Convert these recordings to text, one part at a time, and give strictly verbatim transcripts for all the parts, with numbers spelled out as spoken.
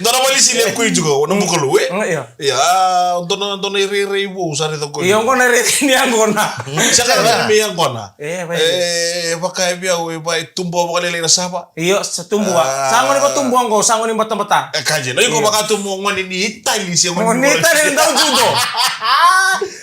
Dua na vale ni sili e koi tiko na bukalou, e? Mm, io. Ia, dua na, dua na irairai vou sa raica koi. Io, qo na irairai ni yaqona. Sa ka na me yaqona. E, vaka e vei au, e vaka e tubu vakalailai na sava. Io, sa tubu a. Sa gone vakatubu qo, sa gone batabata. E ka dina, iko vaka tu mo gone ni Itali se gone ni Itali ni dau judo.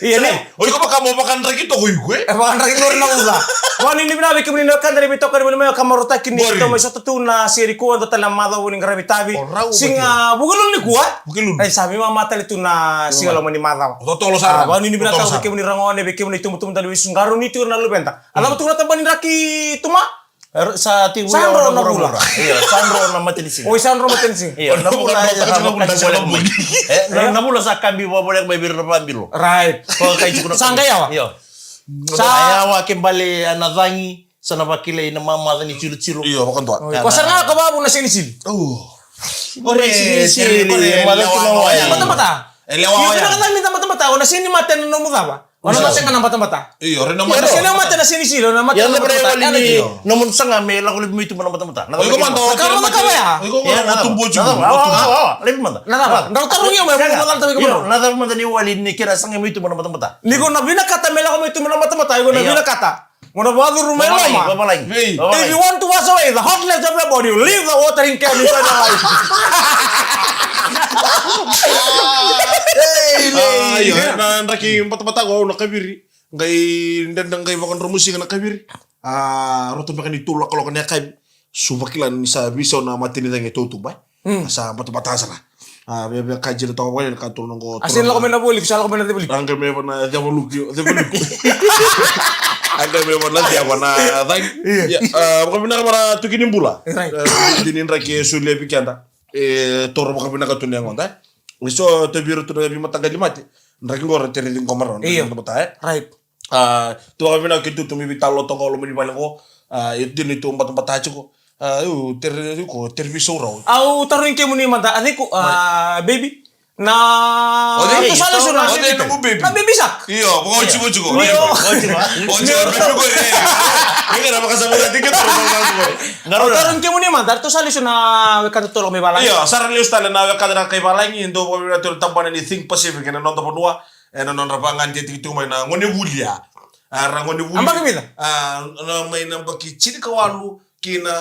Ia ni. O iko vaka mo vakadraki toko iko, e? E vakadraki qori na uca. Vakanuinui vinaka vei kemuni na wekada ni veitokoni mai, ka marautaki ni tou mai sota tu na siga nikua, dua tale na macawa ni qaravi tavi. Siga Vukelulu nikua. Vukelulu. E sa veimama tale tu na siga loma ni macawa. Totolo sara. Vakanuinui vinaka vei kemuni ragone, vei kemuni tubutubu dau vesu qarauni tiko na luveda. A cava tu na tabana ni draki, Tuma? Sa tiko sa dro na vula. Io, sa dro na matanisiga. Oi, sa dro matanisiga. Io, na vula e sa vakataka na vula. E, na, na vula sa kabi vakavoleka mai vei ira na vabilo. Right. Ko kai tiko na sa qai yawa. Io. Sa yawa ke bale na cagi, sa na vakilai na mamaca ni tilotilo. Io, vakadua. Ko sa ga ka vavu na siga ni sili. Ore, siga ni sili, macawa na wai. Batabata. E lewa. Io, na cagi ni batabata, o na siga ni mate na nomu cava. O na mate ga na batabata. Io, ore na mate. Io, na mate na siga ni sili, o na mate na batabata. Ia, na nomu saga me lako levu mai tuba na batabata. Iko mada, o iko mada ka vaya. Iko mada, o tubu o tubu. Awa, awa, awa, levu mada. Na cava? Drau tarogi au mai, au mada tale vei iko. Na cava mada ni wali ni kena saga mai tuba na batabata? Ni ko na vinakata me lako mai tuba na batabata, iko na vinakata. Mo na vakacuru mai loma. Vavalagi, vavalagi. If you want to wash away the hotness of your body, you leave the watering can inside the life. Hey, hey. Io, na draki batabata qo au na kaviri. Qai dredre qai vakadromusiga na kaviri. A, rauta beka ni tolu na kaloko na yakavi. Su vakila ni sa veisau na mate ni cagi e tautuba, e. Mm. Sa batabata sara. A, via, via ka dina toka vale, ka tolu na qo. A, sa lako mai na voli, sa lako mai na ceva luki. A, qai mai va na ceva luki, ceva luki. A, qai mai va na ceva na cagi. Io. Ia, a, vakavinaka vua na tuki ni bula. Right. A, dini draki e solia vei keda. E, toro vakavinaka tu na yagoda, e. E so, te vira tu na veimataqali mate. Draki qo ra tere ciqoma rau, io. Draki batabata, e. Right. A, tu vakavinaka keitou tu mai veitalanoa toka o loma ni vale qo. A, e dina tu batabata tiko. A, io, tere, io, ko tere veisau rau. Au tarogi kemuni mada, a cei ko, a, baby? Na, o cei, ratou sa lesu na, o cei nomu baby? Na baby shark. Io, vaka o tiko, tiko. Io. O tiko, o tiko, baby ko, e. Io, na vakasamataka tiko, tiko, tiko. Au tarogi kemuni mada, ratou sa lesu na wekada tolu mai valagi. Io, sa ra lesu tale na wekada na kai valagi, dou vakavinaka tu na tabana ni Think Pacific ena noda vanua. Ena nodra vakagadrevi tiko mai na gone vuli ya. A, ra gone vuli. A, baki vica? A, na, mai na baki tinikawalu ki na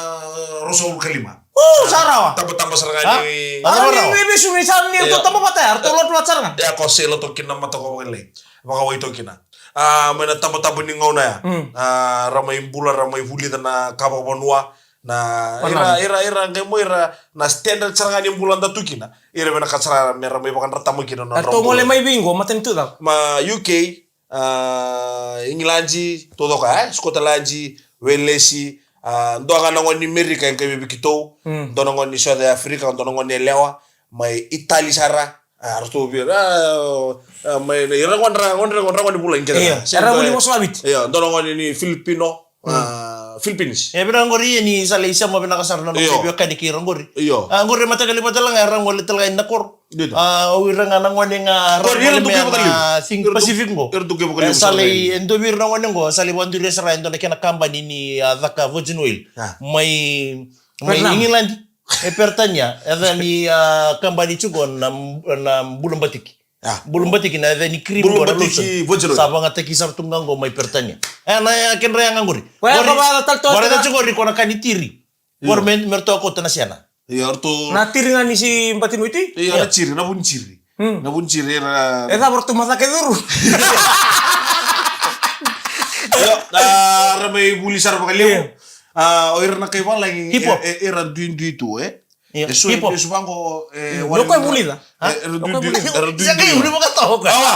ruasagavulu ka lima. O, sa rawa. Tabataba sara ga ni. A, ni vesu ni sa ni ratou taba vata ya, ratou lotu vata sara ga. Ya, ko se lotu kina mata ko vakalailai. Vakawai toka kina. A, mai na tabataba ni gauna ya. Mm. A, ra mai bula, ra mai vulica na ka vakavanua. Na ira, ira, ira qai mo ira na standard sara ga ni bula da tu kina. Ira vinakata sara me ra mai vakadratama kina na nodra bula. Ratou gole mai vei qo, matanitu cava? Ma U K, a, Igiladi, taucoko, e, Sikotiladi, Welesi, a, dua ga na gone ni Merika e qai vei keitou, mm, dua na gone ni South Africa, dua na gone yalewa, mai Itali sara, A, ratou via, a, a, mai na, ira gone ra, gone ra, gone ra, gone vulagi kece. Io, era vuli vosa vakaViti. Io, dua na gone ni Filipino, a, Philippines. E, vinaka qori, ia ni sa lai sema vinaka sara na noqu veiwekani kei ira qori. Io. A, qori e mataqali vata tale ga, era gole tale ga i na koro. Io. A, o ira ga na gone ga, ra gole mai na Think Pacific qo. Era tu kei vakalevu. E, sa lai, e dua vei ira na gone qo, sa lai vakaduria sara e dua na kena kabani ni, a, caka virgin oil. A. Mai, mai England. E Peritania, e yaca ni, a, kabani tiko na, na bula batiki. A. Bula batiki na yaca ni cream qo na lotion. Sa vakayagataki sara tu ga qo mai Peritania. E, na, e, kedra yaga qori. Koya qori, ko vakayaga tale tu. Qori tiko qori ko na ka ni tiri. Io. Qori me, me ratou kauta na sena. Io, ratou. Na tiri ga ni si bati noiti? Io, na tiri, na vuni tiri. Hmm. Na vuni tiri era. E cava ratou macaka e curu? Io, a, ra mai vuli sara vakalevu. Io. A, o ira na kai valagi, hip hop, e, e, era duidui tu, e? Io. E so, hip hop, e so vaqo, e, io, wale ko e vulica? A? E, era duidui, era duidui. Sega ni vuli vakatoka. Awa.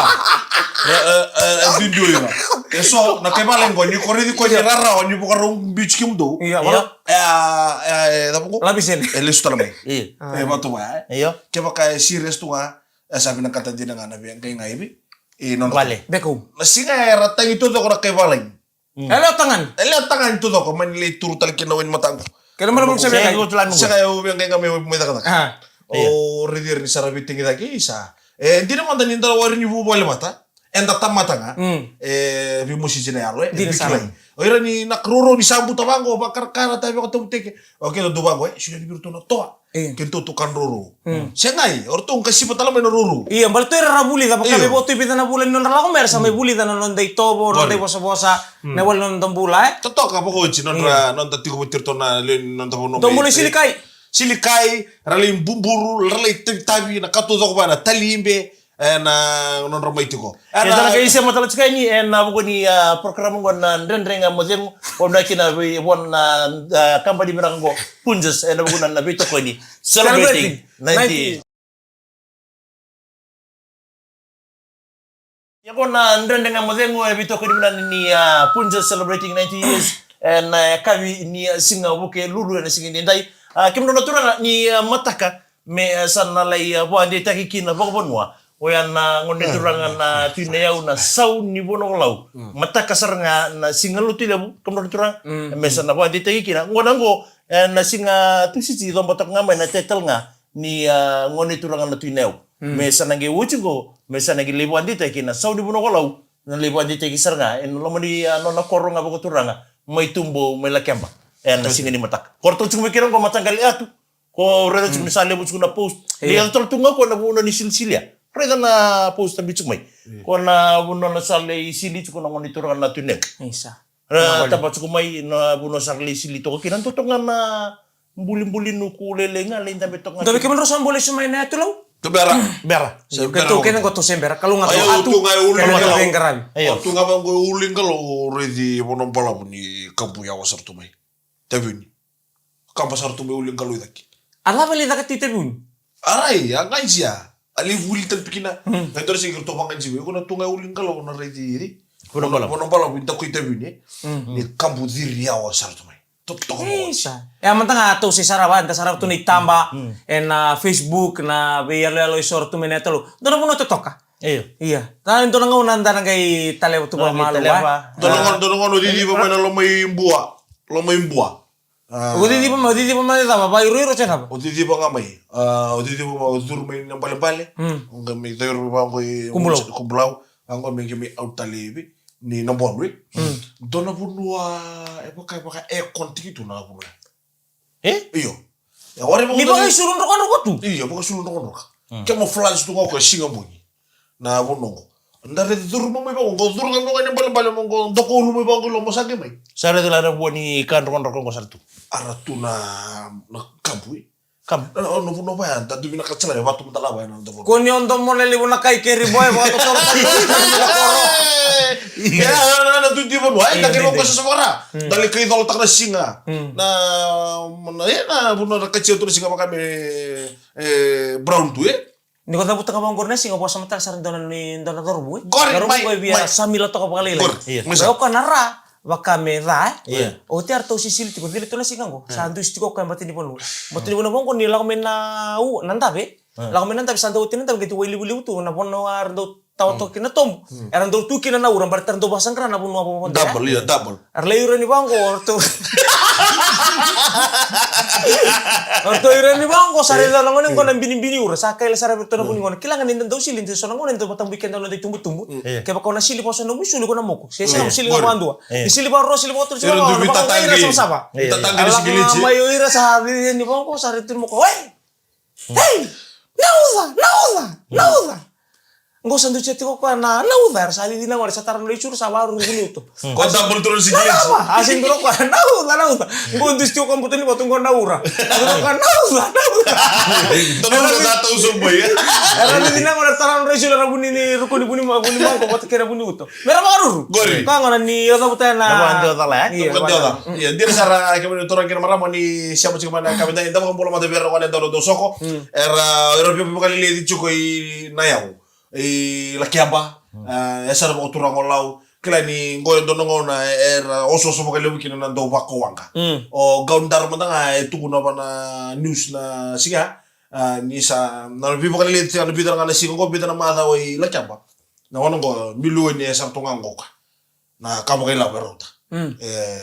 E, e, e, e duidui ira. E so, na kai valagi qo, ni ko raici koya ni rarawa, ni vakarau biuti kemudou. Io, awa. Io. E, a, e, cava qo? Lavisene. E lesu tale mai. Io. E, vatu va, e? Io. Kevaka e serious tu ga, e sa vinakata dina ga na veiqai ga ivi. E, nona. Vale. Beka u. Na siga era tagi taucoko na kai valagi. Mm. E lewe tagane. E lewe tagane taucoko, mani lai turu tale kina na wai ni mataqu. Kena mana mani sa veiqai. Sega, au veiqai ga mai, mai cakacaka. A. Io. O raici ira ni sa ra veitagi cake, isa. E, dina mada ni da wari ni vuvale vata. Eda tamata ga. Mm. E, veimositi na yalo, e. Dina sara. O ira ni na karoro ni sa buta vaqo, vakarakara, tavi vakatavuteke. O keda tu vaqo, e, sega ni vei iratou na toa. Io. Keitou tu ka roro. Mm. Segai, o ratou qasiva tale mai na roro. Io, baleta o ira ra vulica, vaka me vo tu e vica na vula ni nodra lako mai, era sa mai vulica na noda itovo, noda ivosavosa, na iwali ni noda bula, e? Totoka vakaoti, nodra, noda tiko vata iratou na lewe ni noda vanua. Dou bula i Silikai. Silikai, ra lai buburu, ra lai tavitavi, na ka taucoko vaya na talibe, e, na nodra mai tiko. E, na, na ka isema tale tiko yani, e, na vuku ni, a, program qo na Dredre Ga Mo Cegu, o na kina vei, vo na, a, kabani vinaka qo, Punjas, e, na vuku na, na veitokoni. Celebrating ninety. Ia qo na Dredre Ga Mo Cegu, e, veitokoni vinaka ni, a, Punjas celebrating ninety years, e, na, e, yakavi ni, a, siga Vukelulu, e, na siga ni dai. A, kemudou na turaga ni, a, mataka, me, e, sa na lai, e, vakadeitaki kina vakavanua. Oya na gone turaga na Tui Nayau na Sau ni Vanua Vakalotu. Mm. Mataka sara ga na siga Lotulevu, kemudou na turaga. Mm. Me sa na vakadeitaki kina. Qo na qo, e, na siga Tusiti, coba toka ga mai na title ga ni, a, gone turaga na Tui Nayau. Mm. Me sa na qai oti qo, me sa na qai lai vakadeitaki na Sau ni Vanua Vakalotu. Na lai vakadeitaki sara ga e na loma ni, a, nona koro ga vakaturaga. Mai Tubou, mai Lakeba. E, na siga ni mataka. Ko ratou tiko mai kina qo mataqali yatu. Ko raica tiko ni sa levu tiko na post. Ni yaco tale tu ga ko na vanua ni silisilia. Raica na post tabi tiko mai. Ko na vanua na sa lai sili tiko na gone turaga na Tui Nayau. Isa. Ra taba tiko mai na vanua sa lai sili toka kina, dua toka ga na bulibuli nuku lailai ga lai dabe toka ga. Dabe kina. Kemudou sa bole su mai na yatu lau? Tou bera. Bera. Sa bera. Keitou kece qo tou se bera. Kalou ga tou atu. Kena tou veiqaravi. Io. Tou ga vaqo ulu i qalo, raici vanua balavu ni kabu yawa sara tu mai. Taveuni. Kaba sara tu mai ulu i qalo i cake. A cava lai caka tu i Taveuni? A rai, a qai sia. A lai vuli tale tu kina. Mm. Qai dua na siga ratou vaqai sia. Iko na tu ga ulu i qalo na raici. Vanua balavu. Vanua balavu i dako i Taveuni. Mm. Ni kabu ciri yawa sara tu mai. Totoka mo. Isa. E a mada ga tou se sarava, da sarava tu na itaba. Mm. E na Facebook, na veiyaloyalo e so ra tu mai na yatu lau. Dua na vanua totoka. Io. Ia. Ta dua na gauna da na qai taleva tu vakamalua. Dua na gauna, dua na gauna o ciciva mai na loma i Bua. Loma i Bua. A. O ciciva mai, o ciciva mai cava? Vakairoiro se cava? O ciciva ga mai. A, o ciciva mai, o curu mai na balebale. Mm. O qai mai curu mai vaqo i Kubulau. Kubulau. Vaqo mai qai mai out tale i vi. Ni na bonu, e. Mm. Dua na vanua, e vaka, e vaka, e kontiki tu na vanua. E? Io. E, ori mo ni vakaisulu drokadroka tu. Io, vakaisulu drokadroka. Mm. Camouflage tu ga o koya, siga bogi. Na vanua qo. Da raici curu mai vaqo, qo curu ga mai vaqo ena balebale mo qo, doko ulu mai vaqo i loma sa qai mai. Sa raici la na vua ni ka drokadroka qo sara tu. Era tu na, na kabu, e. Kabu. Na, na, na vanua vaya, da tu vinaka tale, e vatu mada la vaya na, na vanua. Ko ni o domona levu na kai keri boy, vakatotolo. Ia, na, na, na tu ti vanua, e, da keri vaqo sa savara. Mm. Da lai kai colotaka na siga. Mm. Na, na, e, na, vanua na katia tu na siga vaka me, e, brown tu, e. Ni ko cavuta ga vaqori na siga, vakasamataka sara dua na ni, dua na cauravou, e. Qori, cauravou mai, ko e via mai. Samila toka vakalailai. Qori, ia. Mai sa. Ko e o koya na ra, vaka me ca, e. Ia. Oti eratou sisili tiko, cili tu na siga qo. Ia. Sa dusi tiko o koya e bati ni vanua. Bati ni vanua vaqo ni lako mai na u, na dave. Lako mai na dabe, sa dau oti na dabe, qai tu wailivulivu tu na vanua era dau tawa toka kina na tobu. Era dau tu kina na ura, baleta era dau vakasaqara na vanua vovode. Double, ia, double. Era lai ura ni vaqo, o ratou. O ratou ura ni vaqo, sa raica na gone qo na binibini ura, sa kaila sara vei ratou na vu ni gone. Kila ga ni da dau sili, ni so na gone dau vatabui keda na noda itubutubu. Kevaka o na sili vakaso na nomu isulu, iko na moku. Se sega, sili ga vakadua. Ni sili vakarua, sili vakatolu, sili vakadua, na vaqo ira savasava. Era lako ga mai o ira sa raica ni vaqo, sa raica ni moku. Oi! Hei! Nauca! Nauca! Nauca! Qo sa dusia tiko koya na nauca, era sa cici na gone, sa tara na isulu, sa vakaruru vuni uto. Ko sa bulu turu na sikiliti. Nauca! A sega ni turu koya, nauca, nauca. Qo dusi tiko koya buto ni vatu, qo na ura. Turu koya, nauca, nauca. Turu koya, tau so boy. Era cici na gone, tara na isulu, era vuni ni ruku ni vuni ma-, vuni maqo vata kei na vuni uto. Mera vakaruru. Qori. Ka gona ni o cavuta na. Na vakadioca la, e? Io, na vakadioca. Io, dina sara kemuni turaga kei na marama ni sema tiko mai na yakavi edaidai, da vakabula mada vei ira na gone dau, dau soko. Era, era via vakaleleci tiko i na yau. I Lakeba. E, e sara vakaturaga o Lau. Kila ni qo e dua na gauna era osooso vakalevu kina na dau vakawaqa. O Gaundar mada ga e tukuna va na news na siga. A, ni sa, na veivakaleleci, na vica ga na siga qo, vica na macawa i Lakeba. Na gauna qo, milioni e sara tu ga qo ka. Na ka vakailavo e rauta. E,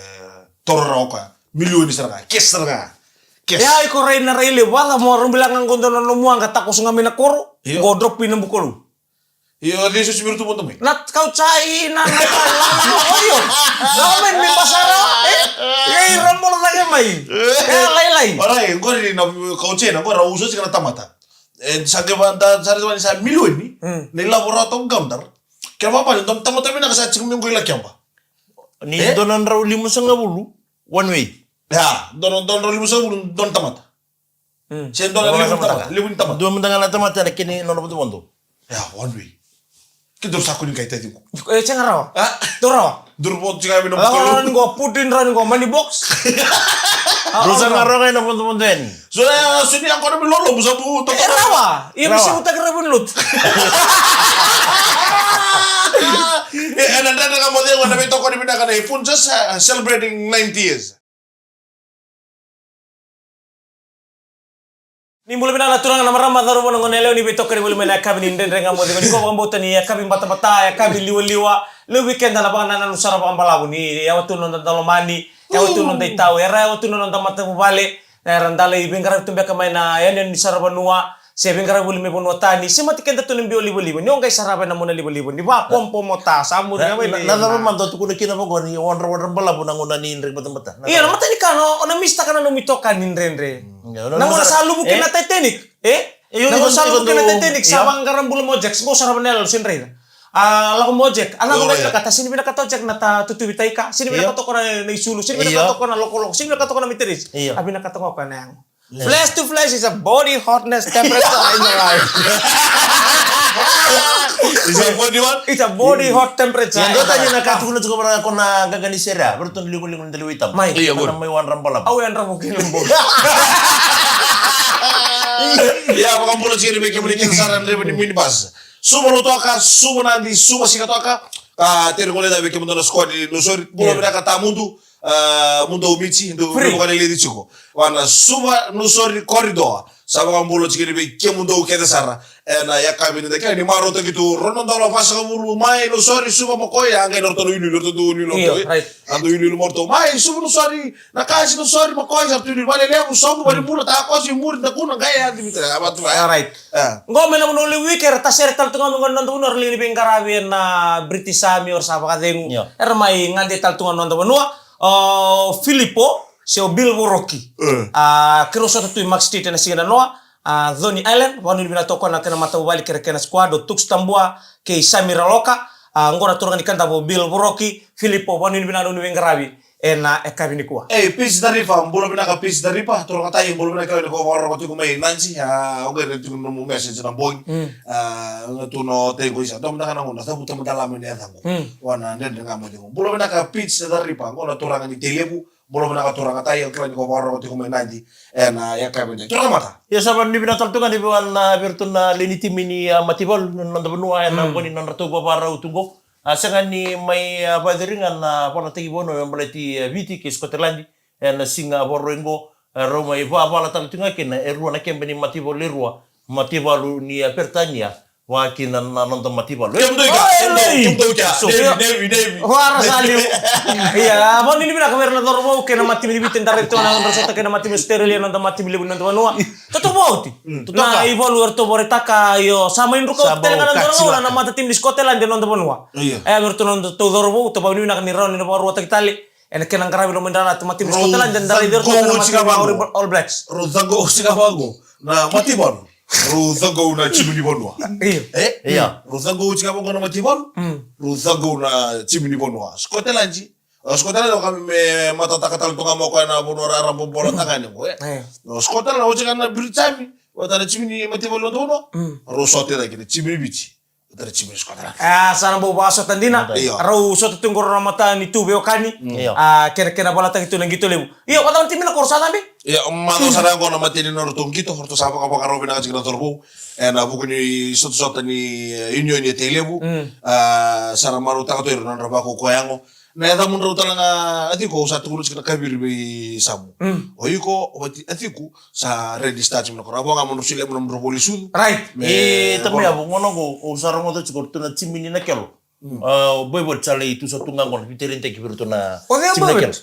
toro rawa o koya. Milioni sara ga. Cash sara ga. Cash. Ia, iko rai na rai levu, vacava mo rabula ga qo dua na nomu waqa, takoso ga mai na koro, qo drop i na bukalou. Io, dei so simiru tu vodo mai. Na kauchai, na, na, na, na, na, io. Na mai ni basara, e? Ia, ira mola cake mai. E, lailai. Orai, qori na kauchai, na qori, au sosi kana tamata. E, sa ke va, da, sa re sa milioni. Na ilavo rawa toka Gaundar. Ke va vale, dua na tamata vinaka sa tiko mai qo i Lakeba. Ni dua na drau limasagavulu, one way. Ia, dua na, dua na drau limasagavulu, dua na tamata. Se dua na levu ni tamata, levu ni tamata. Dua mada ga na tamata ena kena nona vodovodo. Ia, one way. Ke dua sa kua ni qai taciqu. E, sega rawa. A? Dua rawa. Dua rawa, sega vei na bukalo. Rawa ni qo, put in rawa ni qo, money box. Dua sa na rawa qai na vodovodo yani. So, e, so ni a kona mi lolo, busa bu, to. E, rawa. Ia, mi se utaki rawa ni lotu. E, ena dredre ga mo cegu, na veitokoni vinaka na Ifunzas, e, celebrating ninety years. Ni bula vinaka na turaga na marama, cauravou na goneyalewa, ni veitokoni voli mai na yakavi ni Dredre Ga Mo Cegu. Ni ko vakabauta ni yakavi batabata, yakavi liwaliwa, levu vei keda na vakanananu sara vakabalavu ni yawa tu na noda daulomani, yawa tu na noda itau, era yawa tu na noda matavuvale, era dau lai veiqaravi tu beka mai na yanuyanu ni saravanua, se veiqaravi voli mai vanua tani, se mate keda tu na biau livaliva, ni o qai sarava ena mona livaliva, ni vakapomomotaa, sa muri na, na, na cava mada o tukuna kina vaqo ni wadra, wadra balavu na gauna ni Dredre Batabata. Ia, na matai ni ka, o na misitaka na nomu itokani ni Dredre. Na gauna sa luvu kina na Titanic, e? Na gauna sa luvu kina na Titanic, sa vaqara bula mai o Jack, qo sarava na yaloyalo, sega ni raica. A, lako mai o Jack, a, lako mai o Jack, a, sega ni vinakata o Jack na ta, tutuvi taika, sega ni vinakata o koya na isulu, sega ni vinakata o koya na lokoloko, sega ni vinakata o koya na meterage. A vinakata o koya na yago. Flesh to flesh is a body hotness temperature in the life. It's a body what? It's a body hot temperature. Ia, dua tani na ka tukuna tiko vei ira na qaqa ni sere, vei iratou na liuliu ni daliwai tabu. Mai. Ia, na mai wadra balavu. Au yadra vou kina box. Ia, vakabula tiko vei kemuni kece sara na draiva ni minibus. Suva Lautoka, Suva Nadi, Suva Sigatoka. A, teri gole da vei kemudou na squad ni Nausori. Bula vinaka Tamudu. A, mudou Miti, dou veivakaleleci tiko. Vua na Suva Nausori corridor. Sa vakabula tiko vei kemudou kece sara. Ena yakavi ni dai, kila ni marautaki tu, rua na udolu vasagavulu, mai Nausori, Suva, Makoi, a qai na ratou na iluilu, ratou dau iluilu, ratou, e. A dau iluilu mai ratou. Mai Suva Nausori, Nakasi, Nausori, Makoi, sa ratou iluilu, Valelevu, Soqo, Valenibula, Takosi, Muri, Dakuna, qai yaco vita, a vatu va. Qo mai na vanua levu i ke, era tasere tale tu ga mai qo na noda vanua, era lai ni veiqaravi ena British Army, era sa vakacegu. Era mai gade tale tu ga na noda vanua. O Filipo, se o Bill Voroki. A, keirau sota tu i Mark Street ena siga nanoa. A, Coney Island, vakanuinui vinaka toka na kena matavuvale kei ira kena squad, o Tuks Tabua kei Sami Raloka. A, qo na turaga ni Kadavu, Bill Voroki, Filipo, vakanuinui vinaka na nomuni veiqaravi ena yakavi nikua. E, Peace the Ripper, bula vinaka Peace the Ripper, turaga tai, bula vinaka kila ni ko vakarorogo tiko mai Nadi, a, au qai tiko nomu message na bogi. A, tu no tengo isa, dom daga na gona, tabu tabu dala mai na yacaqu. Vua na Dredre Ga Mo Cegu. Bula vinaka Peace the Ripper, qo na turaga ni Tailevu, bula vinaka turaga tai, au kila ni ko vakarorogo tiko mai Nadi ena yakavi nikua. Turaga mata. Ia sa vakanuinui vinaka tale tu ga ni vei wana, a, vei iratou na lewe ni timi ni, a, mataivalu ni noda vanua ena bogi ni nodratou vakarau tu qo. A, sega ni mai, a, vakayacori ga na valataki vanua me baleti, a, Viti kei Scotland ena siga vakarau qo. A, rau mai vakavala tale tu ga kina e rua na keba ni mataivalu e rua. mativalu ni a Peritania, vaka kina na noda mativalu. Kemudou i kea, kemudou, kemudou i kea. So, Navy, Navy, Navy. Vara sa liu. Ia, vakanuinui vinaka vei ira na cauravou kei na matatimi ni Viti, da raica tu na nodra sota kei na matatimi ni Australia, na noda matatimi levu ni noda vanua. Totoka oti. Mm, totoka. Na ivalu eratou vakaraitaka, io, sa mai druka oti tale ga na dua na gauna na matatimi ni Scotland e noda vanua. Io. E, vei iratou na nodatou cauravou, tou vakanuinui vinaka ni rawa ni na vakaruataki tale ena kena qaravi lomadra na matatimi ni Scotland, eda raici iratou na matatimi ni Maori All Blacks. Rau caqo oti ga vaqo na mativalu. Rau caqo na timi ni vanua. Io. E? Io. Rau caqo oti ga vaqo na mativalu. Mm. Rau caqo na timi ni vanua. Scotland. A, Scotland, o ka me matataka tale tu ga mo koya na vanua ra, ra bobolataka yani qo, e. Io. O Scotland, oti ga na Britain, vata na timi ni mativalu ni noda vanua. Mm. Rau sota cake na timi ni Viti. Tara timi ni Scotland. A, sa na bau vakasota dina. Io. Rau sota tu qo na matanitu veiwekani. Io. A, kena, kena valataki tu na qito levu. Io, vata na timi na koro sa cabe. Io, macawa sara qo na mateni na nodratou qito, ratou sa vakavakarau vinaka tiko na cauravou. Ena vuku ni sotasota ni, e, union e Tailevu. Mm. A, sa na marautaka tu ira na nodra vakaukauwa yago. Na yacamudrau tale ga, a tiko, au sa tukuna tiko na kaviri vei Samu. Mm. O iko, o vati, a tiko, sa ready start timi na koro. A vo ga mo drau solia mo na mo drau voli sucu. Right. Me e, tami avo, gona qo, au sa rogoca tiko ratou na timi ni Nakelo. Mm. A, o Boivot sa lai tu sa tu ga qo na veitereni teki vei ratou na timi ni Nakelo. O cei o Boivot?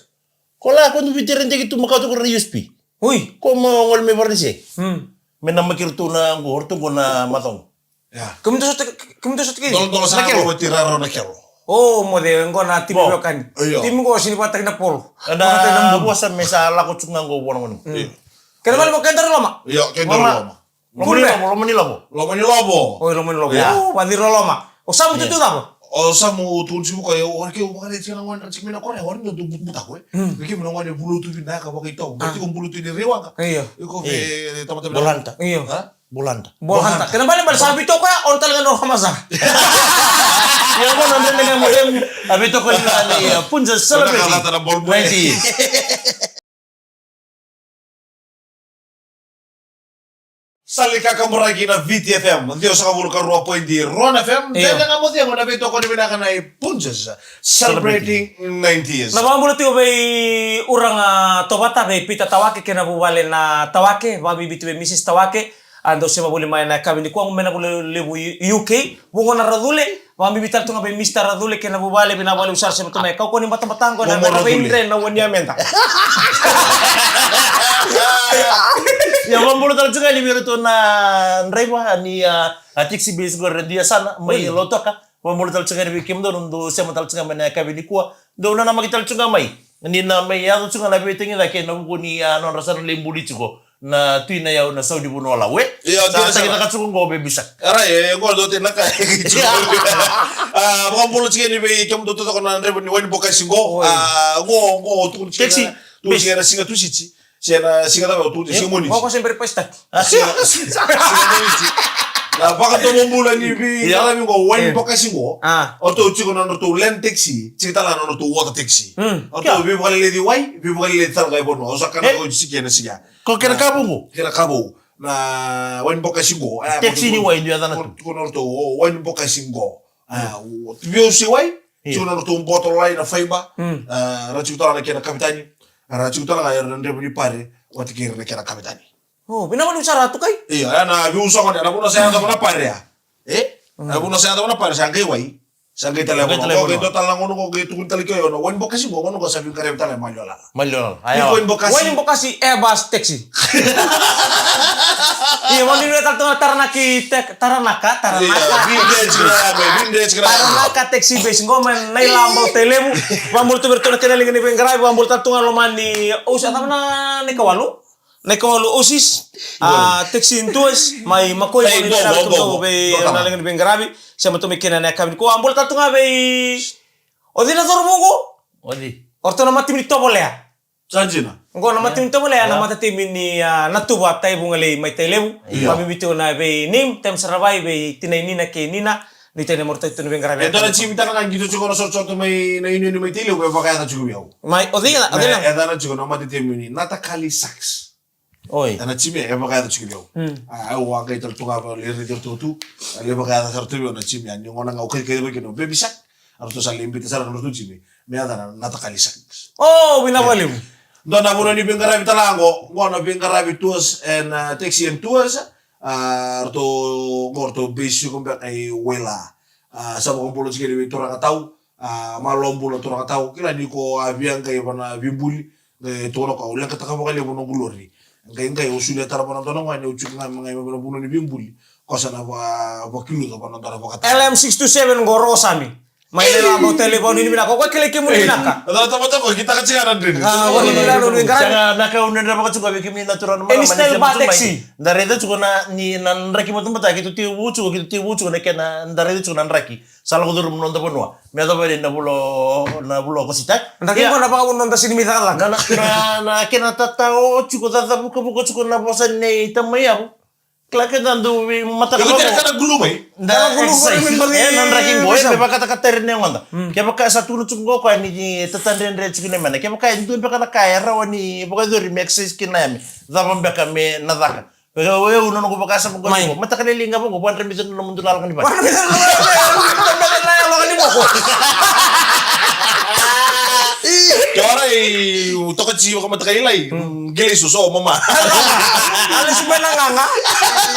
Ko la, ko na veitereni teki tu maka tu ko na U S P. Ui. Ko mo gole me Varanise. Mm. Me na maki ratou na qo, ratou qo na macawa. Ia. Kemudou sota, kemudou sota kei? Dola, dola sa Nakelo. Qo vati rarau Nakelo. O, moce, qo na timi veiwekani. Io. Timi qo sini vakataki na polo. Vakataki na bulu. Vosa me sa lako tu ga qo vua na gone. Mm. Io. Kena vale mo keda ri loma. Io, keda ri loma. Loma ni lovo, loma ni lovo. Loma ni lovo. Oi, loma ni lovo. Ia. O, vati ri loma. O Samu tu tu cava? O Samu tu ni sivuka, e, o, ke, o, vakare tika na gone, tika mina kore, o, ndo tu buta ko, e. Mm. Ke mina gone, bulu tu vinaka, vakaitovo. A. Bati ko bulu tu ni rewaga. Io. Iko ve, tamata. Bolanta. Io. Ha? Bolanta. Bolanta. Bolanta. Kena balebale sa vei toka ya, o na tale ga na roma sa. Ia, qo na dredre ga mo lemu, a vei toka ni na ni, a, Punjas celebrating ninety years. Sa lai kakaburaki na Viti F M, ciwasagavulu ka rua poidi rua na F M, io. Dredre ga mo cegu na veitokoni vinaka na i Punjas celebrating ninety years. Na vakabula tiko vei Uraga Tovata, vei Pita Tawake, kei na vuvale na Tawake, vakabibi tu vei Misis Tawake, a dau sema voli mai na yakavi nikua, qo mai na vula levu U K, Vugo na Racule, vakabibi tale tu ga vei Mister Racule kei na vuvale, vinaka vakalevu sara sema tu mai. Kaukaua ni batabata qo na Momo Racule. Veidre na ua ni yameda. Ia, vakabula tale tu ga yani vei iratou na draiva ni, a, a taxi base qo, Redio Yasana, mai Lautoka. Vakabula tale tu ga yani vei kemudou na dou sema tale tu ga mai na yakavi nikua. Dou nanamaki tale tu ga mai. Ni na mai yaco tu ga na veitagicaki ena vuku ni, a, nodra sa na lai buli tiko na Tui Nayau na Sau ni Vanua Lau, e? Io, sa dina sara. Sa takitaka tiko qo vei Bisa. Era, e, qo dou te na ka. Ia. A, vakabula tiko yani vei kemudou taucoko na draiva ni Wine Bokasi qo. Oi. A, qo, qo, tukuna tiko na, tukuna tiko na siga Tusiti. Se na siga cava, tukuna tiko siga Moniti. Qo, qo se bera pasitaki. A, siga, siga Moniti. Na vakadomobula ni veiqaravi qo, Wine Bokasi qo. A. O ratou tiko na nodratou land taxi, tiko tale na nodratou water taxi. Mm. O ratou veivakaleleci wai, veivakaleleci tale ga i vanua. O sa kana ko tiko na siga. Ko kena ka vou? Kena ka vou. Na Wine Bokasi qo. E, taxi ni wai, dua yacana tu. Ko na ratou, o, Wine Bokasi qo. E, o, veiusi wai, io. Tiko na ratou bottle lai na fiber. Mm. E, ra tiko tale na kena kapitani. Ra tiko tale ga era na draiva ni pare, vata kei ira na kena kapitani. O, vinaka vakalevu sara tu kai. Io, e na veiusi qo, na vanua sa yaco na pare ya. E? Mm. Na vanua sa yaco na pare, sa qai wai. Sa qai tale. Sa qai tale vanua. Qai dua tale na gauna qo qai tukuni tale kei au na Wine Bokasi qo, gauna qo sa veiqaravi tale Maliwalala. Maliwalala. Io, Wine Bokasi. Wine Bokasi, Airbus taxi. Io, vakabula tale tu ga Taranaki tek-, Taranaka, Taranaka. Io, vintage gra, vintage gra. Taranaka taxi base, qo mai Nailabau, Tailevu. Vakabula tu vei iratou na kena liga ni veiqaravi, vakabula tale tu ga loma ni, o sa cava na, na ikawalu. Na ikawalu Osis, a, Taxi and Tours, mai Makoi, e, mo ni qo, na qo, qo, vei, qo, qo, na liga ni veiqaravi, sema tu mai kina na yakavi nikua, a, bula tale tu ga vei, o cei na cauravou qo? O cei? O ratou na matatimi ni Tovolea. Sa dina. Qo na matatimi ni Tovolea, na matatimi ni, a, Natuva, Taivugalei, mai Tailevu, io. Vakabibi tu na vei Nim, Tem Saravai, vei tinai Nina kei Nina, Ni tena marautaki tu na veiqaravi. E dua na timi tale ga qito tiko na sotasota mai na union mai Tailevu, e vakayaca tiko vei au. Mai, o cei na, o cei na? E yacana tiko na matatimi ni Natakali Sharks. Oi. E na timi e vakayaca tiko vei au. Mm. A, au a qai tale tu ga vale, e raici ratou tu. A, e vakayaca sara tu vei au na timi ya. Ni gona ga au kaikaila vei kina o Baby Shark. A ratou sa lai biuta sara na ratou timi. Me yacana Natakali Sharks. O, vinaka vakalevu. Dua na vanua ni veiqaravi tale ga qo, qo na veiqaravi tours and, uh, taxi and tours. A, ratou qo ratou base tiko beka i Wela. A, sa vakabula tiko yani vei turaga tau. A, malo bula turaga tau. Kila ni ko a via qai vana veibuli. Qai tukuna ko au leqataka vakalevu noqu lori. Qai qai au solia tara vana dua na gone au tiko ga me qai vana vunau ni veibuli. Ko sa na va vakiluca vana dua na vakatara. L M six two seven qo roko sami. Mai le labo tele vau ni vinaka. Ko kilai kemuni vinaka. Ata ata mata ko kita ka tiko na dredre. Ah, vau ni vinaka ni vinaka. Sega na ka au dredre vaka tiko vei kemuni na turaga na marama. Any style ba taxi. Da raica tiko na ni na draki matamata keitou tiko vou tiko keitou tiko vou tiko na kena da raica tiko na draki. Sa lako curu mai noda vanua. Me yacova ni na vulo na vulo ko sita. Draki qo na vakavuna noda sini mai cakacaka. Na na na kena tata o tiko caca vukavuka tiko na vosa nei tamai yavu. Kila keda dau veimataka vaqo. Iko tiko kana gulu mai. Da exercise. E na draki qo e me vakatakatari na yagoda. Kevaka e sa tukuna tiko qo koya ni tatadredre tiko na yamena. Kevaka e dua beka na ka e rawa ni vakayacori me exercise kina na yame. Cava beka me na caka. Beka o yau na noqu vakasama qo ni qo. Mataka lailai ga vaqo, vakadremica na nomudu lalaga ni vale. Vakadremica na nomudu lalaga ni vale. Ke ora i toka tsi vakamataka ilai. Qilai soso mama. A lesu mai na gaga.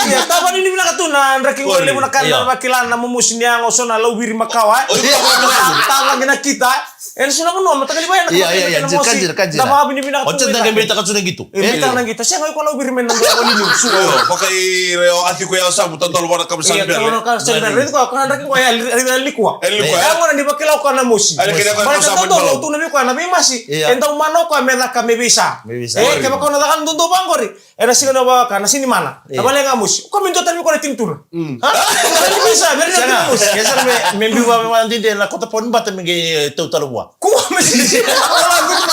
Ia tava ni ni vinaka tu na draki qo levu na kana vakila na momosi ni yago so na lauviri makawa. Tava ni na kita. E lesu na vanua mataka ni vaya na kama kena mosi. Da vavinavinaka tu. Ocha da qai beitaka tu na qito. E beitaka na qito. Sega iko lauviri mai na dua voli ni su. Io, vakaira o athi ko ya sabu tadolo vana kama sa bela. Raici koya ko na draki koya e likua. E likua. E gona ni vakila o koya na mosi. Bale tadolo tu na vei koya na veimasi. E dau mana o koya me caka me veisa. E kevaka o na caka na dodou vaqori. Ena siga na vaka na sini mana. Na vale ga mosi. Ko me dua tani ko na tini tuna. Ha? Ni sa me na mosi. Ke sa me me biu va me va dide na kota pon bata me ge tau talo vua. Ko me si. Ko la me si.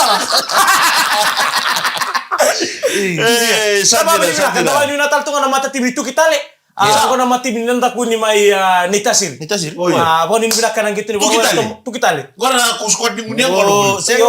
Eh, sa ba ni na talo tonga na mata timi tuki tale. A ko na mata timi na dakuni mai ni tasiri. Ni tasiri. Ah, voni ni vinaka na qito ni voni tukitale. Tukitale. Gora na ku squad ni munia gora. Sega.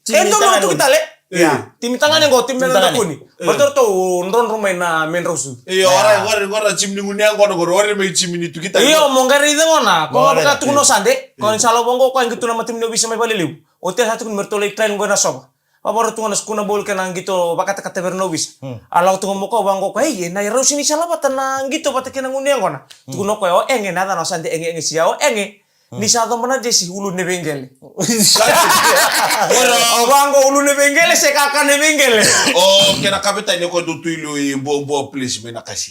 E donu tukitale. Ia, timi tagane qo, timi na dakuni. Baleta ratou drodro mai na Medrausu. Io, ora, ora, ora, timi ni guni yaqona qo, ora mai timi ni tukitale. Io, mo qai raica gona, ko vaka tukuna o Sade, ko ni sa lako vaqo ko a qito na matimi ni ovisa mai Valelevu. O tea sa tukuni me ratou lai train qo ena sova. Vavara tu gona sukuna bol kei na qito vakatakata vei ira na ovisa. A lako tu ga mo ko vaqo ko, ei, e na irau sini sala vata na qito vata kei na guni yaqona. Tukuna o koya, o Ege, na yacana o Sade, Ege, Ege sia o Ege. Ni sa coba na jesi ulu ne veiqele. Au vaqo ulu ne veiqele se kaka ne veiqele. O kena kavetani ko dou tu i liu i Boboa Place mai Nakasi.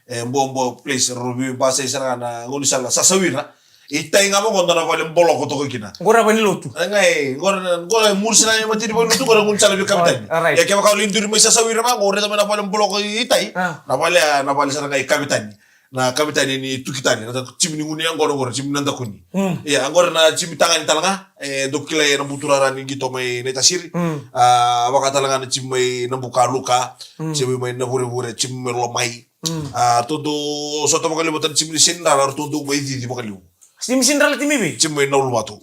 E Boboa Place rau veibasai sara ga na gaunisala Sasawira. I tai ga vaqo dua na vale boloko toka kina. Qo ra vale ni lotu. E qai qo ra qo ra muri sara ga i matini vale ni lotu qo ra gaunisala veikavetani. Ia kevaka o lai duri mai Sasawira vaqo raica mai na vale boloko i tai. Na vale a na vale sara ga i kavetani. Na kavetani ni tukitani, na timi ni guni yaqona qori, timi na dakuni. Ia, qori na timi tagane tale ga, e dau kilai ena buturara ni qito mai Naitasiri. A vaka tale ga na timi mai Nabukaluka, timi mai Navurevure, timi mai Lomai. A ratou dau sota vakalevu vata na timi ni Senidrala, ratou dau qai cici vakalevu. Timi Senidrala timi vei? Timi mai Nauluvatu.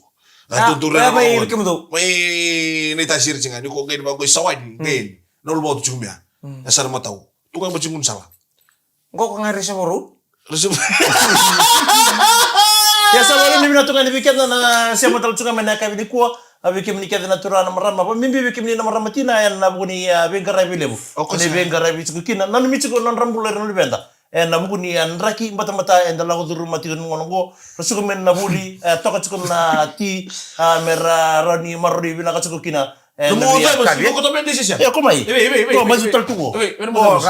A ratou dau raica mai Naitasiri tiko ga, ni ko qai ni vaqo i Sawani, qai Nauluvatu tiko mea. E sa na matau. Tu ga i ba tiko gaunisala. Qo ko ga Reservoir Road. Reservoir. Ia sa vale ni vinaka tu ga ni vei keda na sema tale tu ga mai na yakavi nikua. A vei kemuni kece na turaga na marama, vakabibi vei kemuni na marama tina ena vuku ni a veiqaravi levu. Ni veiqaravi tiko kina nanumi tiko na nodra bula ira na luveda. Ena vuku ni a draki batabata eda lako curuma tiko ni gona qo. Ra suka mai na vuli, e toka tiko na ti, a me ra rawa ni maroroi vinaka tiko kina. E, na mo via tavi, e? Ko to me disi sia. E, ko mai. E, e, e, e, ko mai e, tu tale tu ko. E, e, mo disi.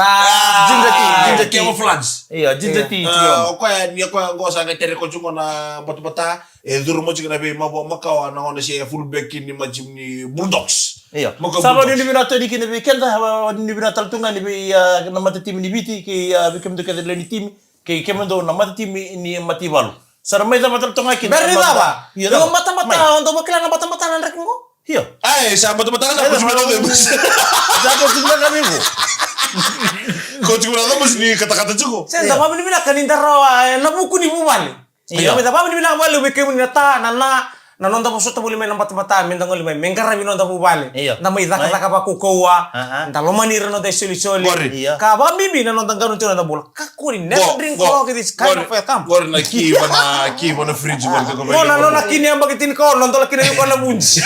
Ginger tea, ginger tea. Camouflage. Ia, ginger tea. O koya ni koya qo sa qai tere ko tiko na batabata. E curu mo tiko na vei mavo makawa na gona se fullback ni ma timi ni Bulldogs. Ia. Sa vani ni vinaka tale kina vei keda, vani ni vinaka tale tu ga ni vei na mata timi ni Viti kei vei kemudou kece lewe ni timi kei kemudou na mata timi ni Mataivalu. Sa ra mai cava tale tu ga kina. Bera ni cava. Ia, cava. Io, batabata, o dau vakila na batabata na draki qo. Io. Ai, sa batabata na ko tiko na cava. Sa ko tiko na cava qo. Ko tiko na cava ni katakata tiko. Sa da vavinavinaka ni da rawa ena vuku ni vuvale. Io. Io, me da vavinavinaka vale vei kemuni na ta, na na, na noda vosota voli mai na batabata, me da goli mai, me qaravi noda vuvale. Io. Da mai cakacaka vakaukauwa, da lomani ira noda isolisoli. Ka vakabibi na noda gauna tiko na noda bula. Kakua ni never drink alcohol in this kind of a camp. Qori na ki vana, ki vana fridge qori ko. Qo na nona ki ni yabaki tinikaono, na dola ki na yuka na vunji.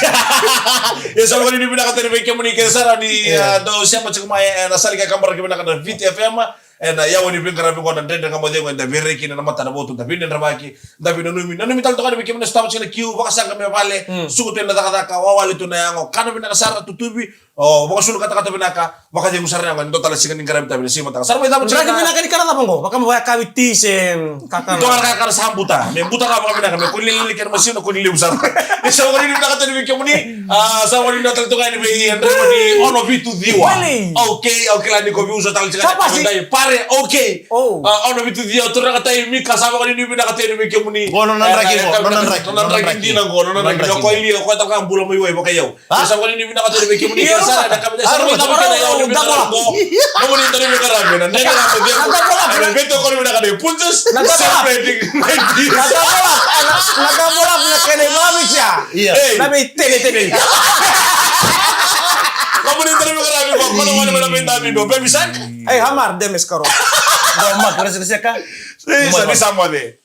Ia sa vakanuinui vinaka tale vei kemuni kece sara ni dau sema tiko mai ena sala ni kakaburaki vinaka na Viti F M. Ena yawa ni veiqaravi qo na Dredre Ga Mo Cegu, eda veireki kina na matana votu, da veidredrevaki, da veinanumi. Nanumi tale toka yani vei kemuni na sotava tiko na kiu, vakasaqa mai vale, suka tu na cakacaka, wawale tu na yago, kana vinaka sara, tutuvi, o, vakasulu katakata vinaka, vakacegu sara na yago, ni dua tale na siga ni qaravi tavi na siga mataka. Sara mai cava tiko. Draki vinaka ni kana cava qo, vaka me vaya kavi ti se, kakana. Toka na kakana sa buta, me buta ka vakavinaka, me kua ni lelelele kena masina, kua ni levu sara. Ni sa vakavinavinaka tale vei kemuni. A, sa vakavinavinaka tale toka yani vei Andrew ni ono vitu ciwa. Wele. Okay, au kila ni ko viusa tale tiko. Sa pasi. Pare, okay. O. A, ono vitu ciwa, turaga tai Mika, sa vakavinavinaka tale vei kemuni. Qo nona draki, qo nona draki, nona draki dina qo, nona draki. Ko ilia, ko tale ka bula mai wai vakaiyau. A? Sa vakavinavinaka tale vei kemuni. Io, sa na ka sa na ka kena yau ni vinaka qo. Nomuni tale vei karavi na Dredre Ga Mo Cegu. Na double up. Ena veitokoni vinaka nei Punjas. Na double up. Celebrating ninety years. Na double up. Na, na double up na kena imavica. Ia. Ei. Na veitenetene. Nomuni tale vei karavi qo, ko na wale mai na veitabibi, o Baby Shark. Ei, Hamar, Demes Karo. Qo ma, kore seka seka. Ei, sa ni sa moce.